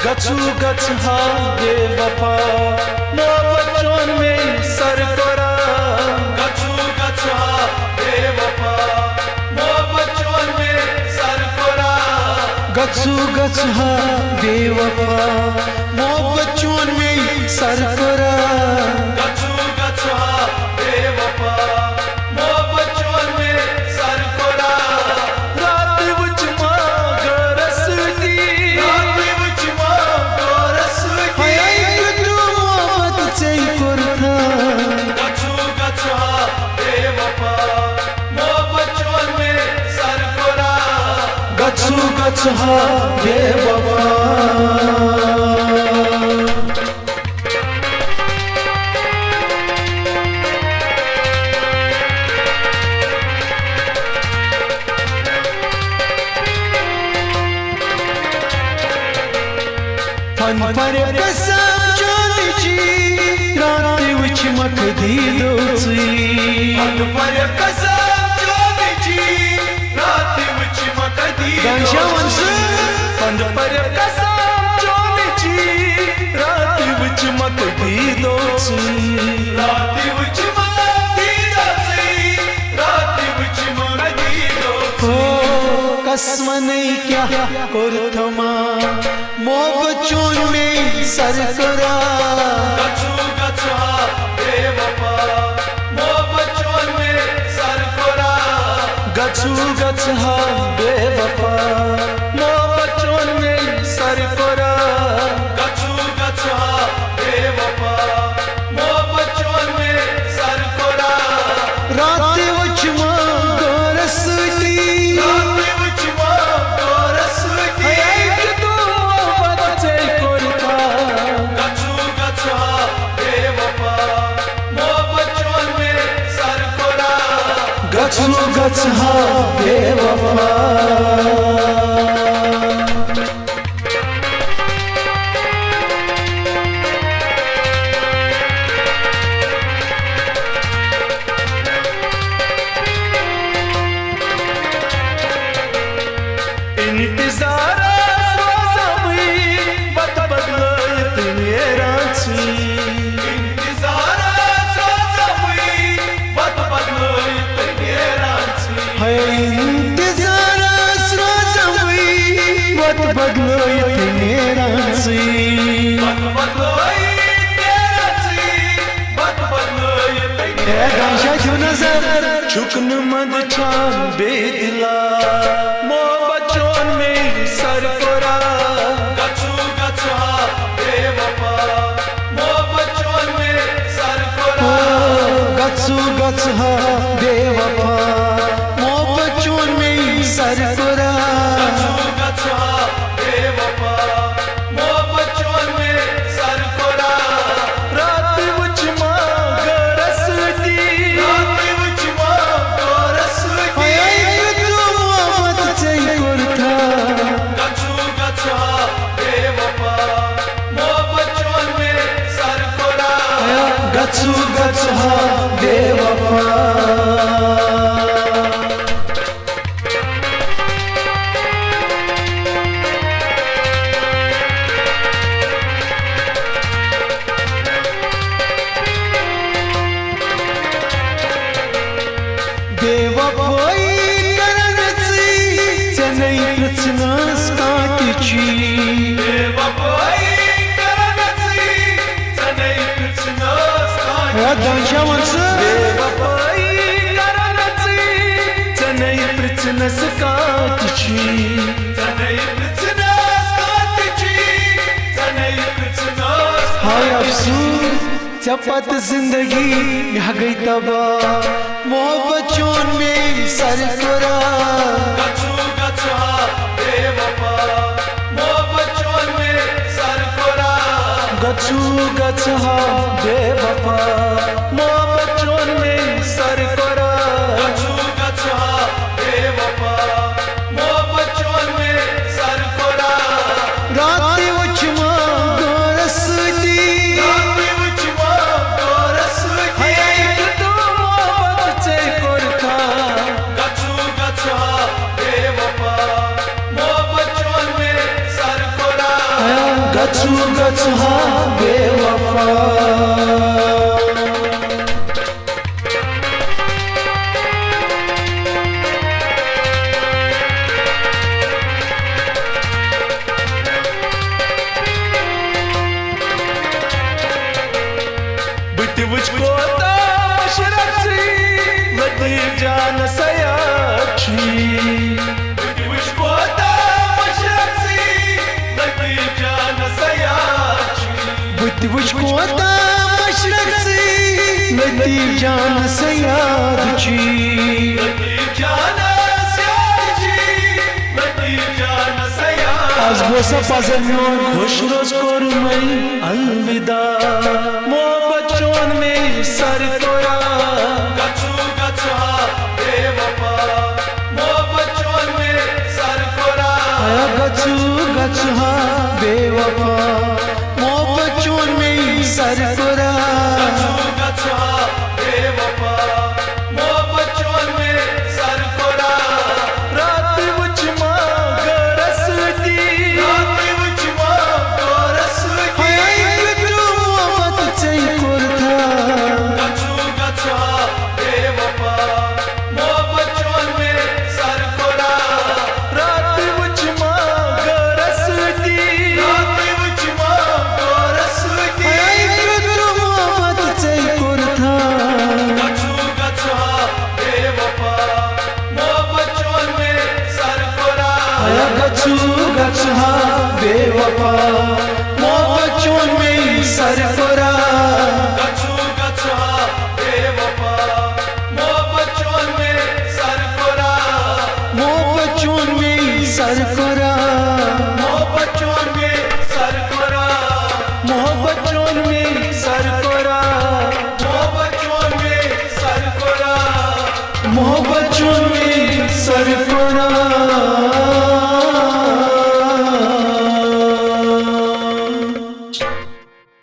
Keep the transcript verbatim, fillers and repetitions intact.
گژھو گژھٕ ہا بے وفا، محبت چون مے سر کرا۔ گژھو گژھٕ ہا بے وفا، محبت چون مے سر کرا۔ گژھو گژھٕ ہا بے وفا، محبت چون مے سر کرا۔ گژھو گژھٕ ہا بے وفا، محبت چون مے سر کرا۔ راتھ وچ ماں گرس دی۔ راتھ وچ ماں گرس دی۔ ہاے تو محبت ژے کوٚرتھا۔ گژھو گژھٕ ہا بے وفا، محبت چون مے سر کرا۔ گژھو گژھٕ ہا بے وفا۔ فن پر قسم چونچی، راتھ وچھ مکھ دیدو ژی۔ فن پر قسم چونچی، راتھ وچھ مکھ دیدو ژی۔ گنجاون سُہ۔ فن پر قسم چونچی، راتھ وچھ مکھ دیدو ژی۔ راتھ وچھ مکھ دیدو ژی، راتھ وچھ مکھ دیدو ژی۔ او، کس ونے کیا کوٚرتھما، محبت چون مے سر کرا۔ گژھو گژھٕ ہا بے وفا، محبت چون مے سر کرا۔ گژھو گژھٕ ہا بے وفا، محبت چون مے سر کرا۔ گژھو گژھٕ ہا بے وفا، محبت چون مے سر کرا۔ راتھ وچھ ماں گرس دی۔ راتھ وچھ ماں گرس دی۔ ہاے تو محبت ژے کوٚرتھا۔ گژھو گژھٕ ہا بے وفا، محبت چون مے سر کرا۔ گژھو گژھٕ ہا بے وفا۔ انتظارس روزمٕے وتہٕ بدلٲیِتھ نیران ژٕے۔ انتظارس روزمٕے وتہٕ بدلٲیِتھ نیران ژٕے۔ ہے انتظارس روزمٕے وتہٕ بدلٲیِتھ نیران ژٕے۔ وتہٕ بدلٲیِتھ نیران ژٕے۔ وتہٕ بدلٲیِتھ اے گنجا چھُ نظر۔ چھُکھ نہٕ منٛدچھان بے دلا، محبت چون مے سر کرا۔ گژھو گژھٕ ہا بے وفا، محبت چون مے سر کرا۔ او، گژھو گژھٕ ہا بے وفا، محبت چون مے سر کرا۔ گژھو گژھٕ ہا بے وفا، محبت چون مے سر کرا۔ راتھ وچھ ماں گرس دی۔ راتھ وچھ ماں گرس دی۔ ہاے تو محبت ژے کوٚرتھا۔ گژھو گژھٕ ہا بے وفا، محبت چون مے سر کرا۔ گژھو گژھٕ ہا بے وفا۔ بے وفٲیی کران ژٕے، ژےٚ نے پرٛژھنس کانٛہہ تہِ چھی۔ بے وفٲیی کران ژٕے، ژےٚ نے پرٛژھنس کانٛہہ تہِ چھی۔ ہے دنجاون سُہ۔ بے وفٲیی کران ژٕے، ژےٚ نے پرٛژھنس کانٛہہ تہِ چھی۔ ژےٚ نے پرٛژھنس کانٛہہ تہِ چھی، ژےٚ نے پرٛژھنس۔ ہاے افسوس۔ ژےٚ پتہٕ زندگی مےٚ گٔے تباہ، محبت چون مے سر کرا۔ گژھو گژھٕ ہا بے وفا، محبت چون مے سر کرا۔ گژھو گژھٕ ہا بے وفا، محبت چون مے سر کرا۔ گژھو گژھٕ ہا بے وفا، محبت چون مے سر کرا۔ راتھ وچھ ماں گورس سۭتی۔ راتھ وچھ ماں گورس سۭتی۔ ہے تو محبت ژے کوٚرتھا۔ گژھو گژھٕ ہا بے وفا، محبت چون مے سر کرا۔ بہٕ تہِ وٕچھ کوتاہ مشرق ژٕے لطیف جان سیاد چھی۔ بہٕ تہِ وٕچھ کوتاہ مشرق ژٕے لطیف جان سیاد چھی۔ بہٕ تہِ وٕچھ کوتاہ مشرق ژٕے لطیف جان سیاد چھی۔ لطیف جان سیاد چھی، لطیف جان سیاد۔ از گوٚو سا پزر میون خوش روز کوٚرمَے الوداع۔ محبت چون مے سر کوٚرا۔ گژھو گژھو ہا بے وفا۔ محبت چون مے سر کوٚرا۔ آیا گژھو گژھو ہا بے وفا۔ محبت چون مے سر کوٚرا۔ گژھو گژھو ہا بے وفا۔ محبت چون مے سر کوٚرا۔ راتھ وٕچھ ما غٲرس سۭتی۔ راتھ وٕچھ ما غٲرس سۭتی۔ ہاے کیُتھ محبت ژےٚ کوٚرتھا۔ گژھو گژھو ہا بے وفا۔ محبت چون مے سر کوٚرا۔ راتھ وٕچھ ما غٲرس سۭتی۔ راتھ وٕچھ ما غٲرس سۭتی۔ ہاے کیُتھ محبت ژےٚ کوٚرتھا۔ گژھو گژھو ہا بے وفا۔ محبت چون مے سر کوٚرا۔ آیا گژھو گژھو ہا بے وفا۔